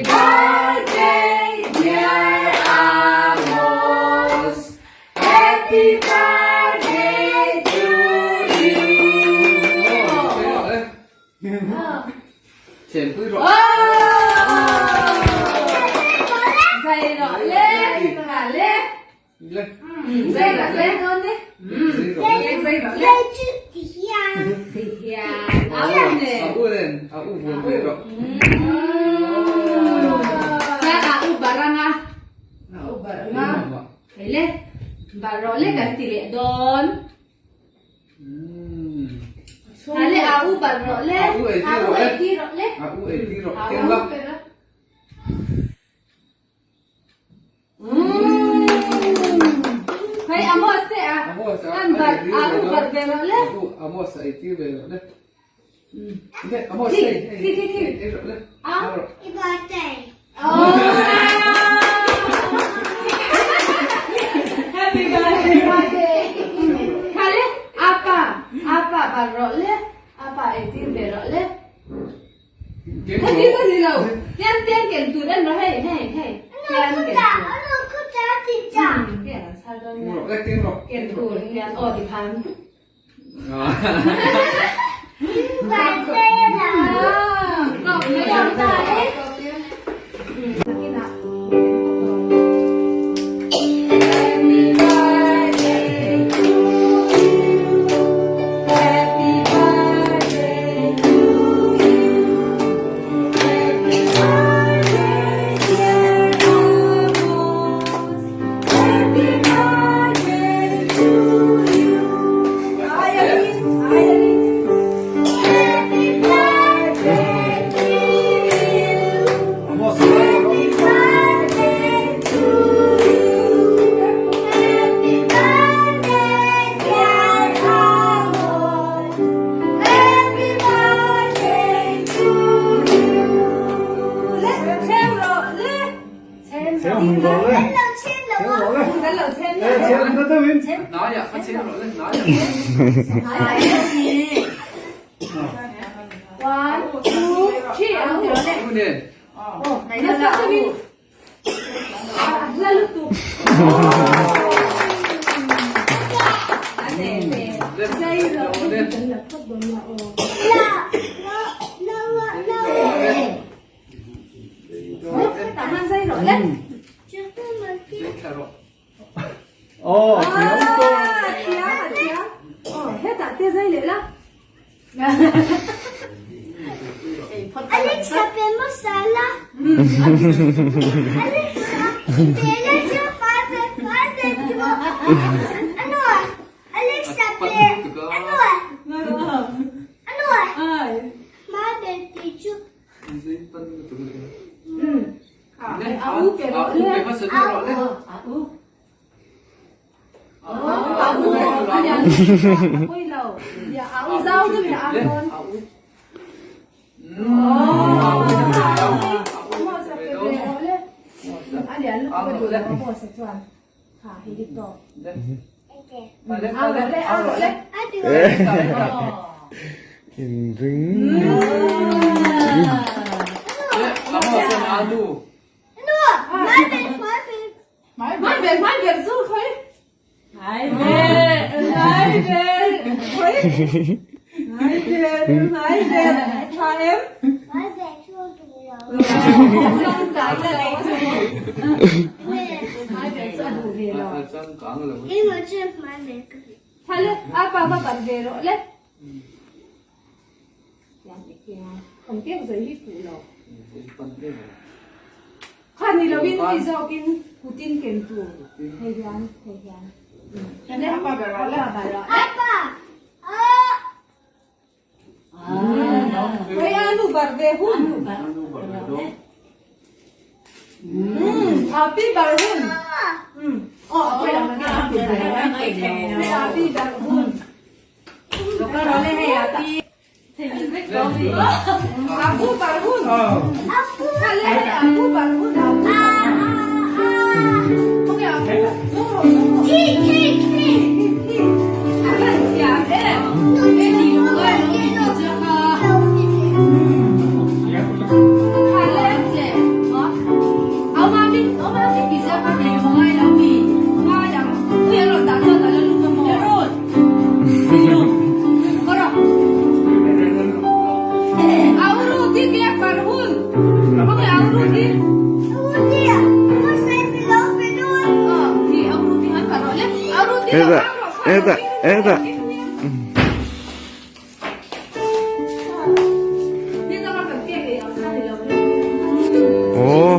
birthday dear Amos Happy birthday to you Zai rawh le ha le Zai rawh le Zai rawh le Tihian a u nen A u nen a u vuan ve rawh. Chuan a u barang a a u barang a hei le bar rawh le kan ti leh dawn. Ha le a u bar rawh le a u ei ti rawh le a u ei ti rawh keng la. Hei Amos te a an bar a u bar ve rawh le. Amos a ei tir ve rawh le. Le Amos ei ei rawh le. A. Happy birthday. Kha le apa apa bar rawh le apa ei tir ve rawh le. Kha ti ka ni lo. Tian tian ken tur en rawh hei hei hei. Tian ken tur. Tian an chhar dawn nia. Ken tur tian aw ti khan. One, two, three, a hla lutuk. Hetah hetah hetah. Aw.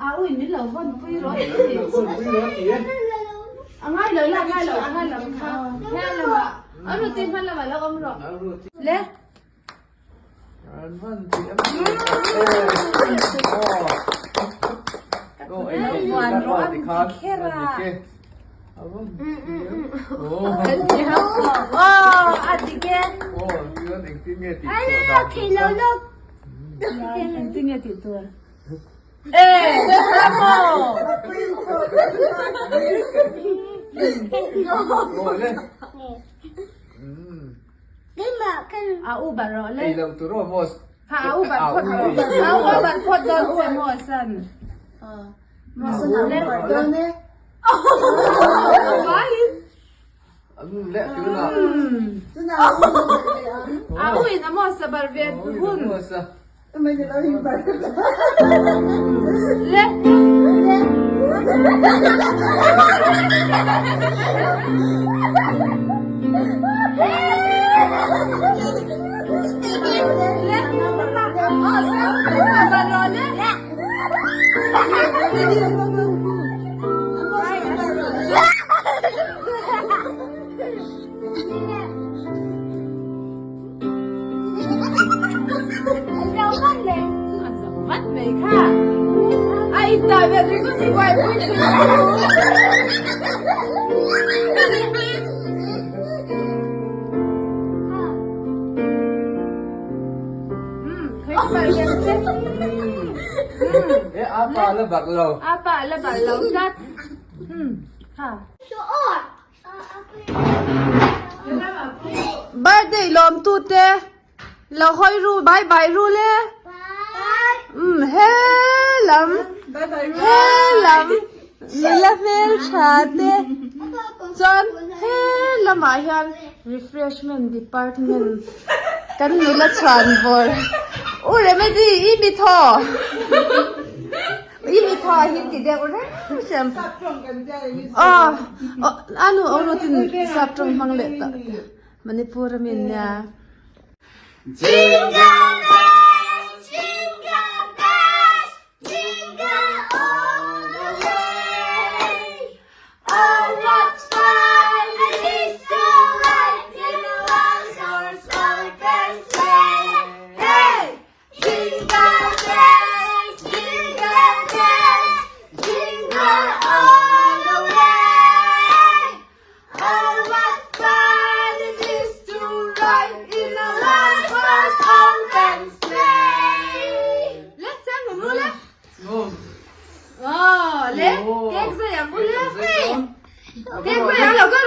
A u in min lo vawn pui rawh ti. A ngai lo la ngai lo a lam kha he lamah a ruti hma lamah lo awm rawh. Le. Vuan rawh an ti kher a. Aw a ti ke. Engtin nge tih tur? A u bar rawh le. Ha a u bar phawt rawh. A u bar phawt dawn che maw san. Le. A u in a maw sa bar ve hun. Le. Vat mai kha a in dah ve ringawt hi buaipui thin E apa la bak lo. Apa la bak lo tlat. Ha. Birthday lawm tu te lo hawi ru bye bye ru le. Um he lam he lam nula hmel tha te chuan he lamah hian refreshment department kan nula chhuan bawr u Remedy i mi thaw. I mi thaw hi ti deuh reng hriam. Aw a nu aw rutin sap tawng hmang leh tah Manipur a mi nia. Jingle bells, jingle bells, jingle all the way. Oh, what fun it is to ride in a one-horse open sleigh. Hey! Jingle bells, jingle bells, jingle all the way. Oh, what fun it is to ride in a one-horse open sleigh. Le, chang ngum ru le. Aw, le, cake zai ang u le. Cake zai ang lo ka.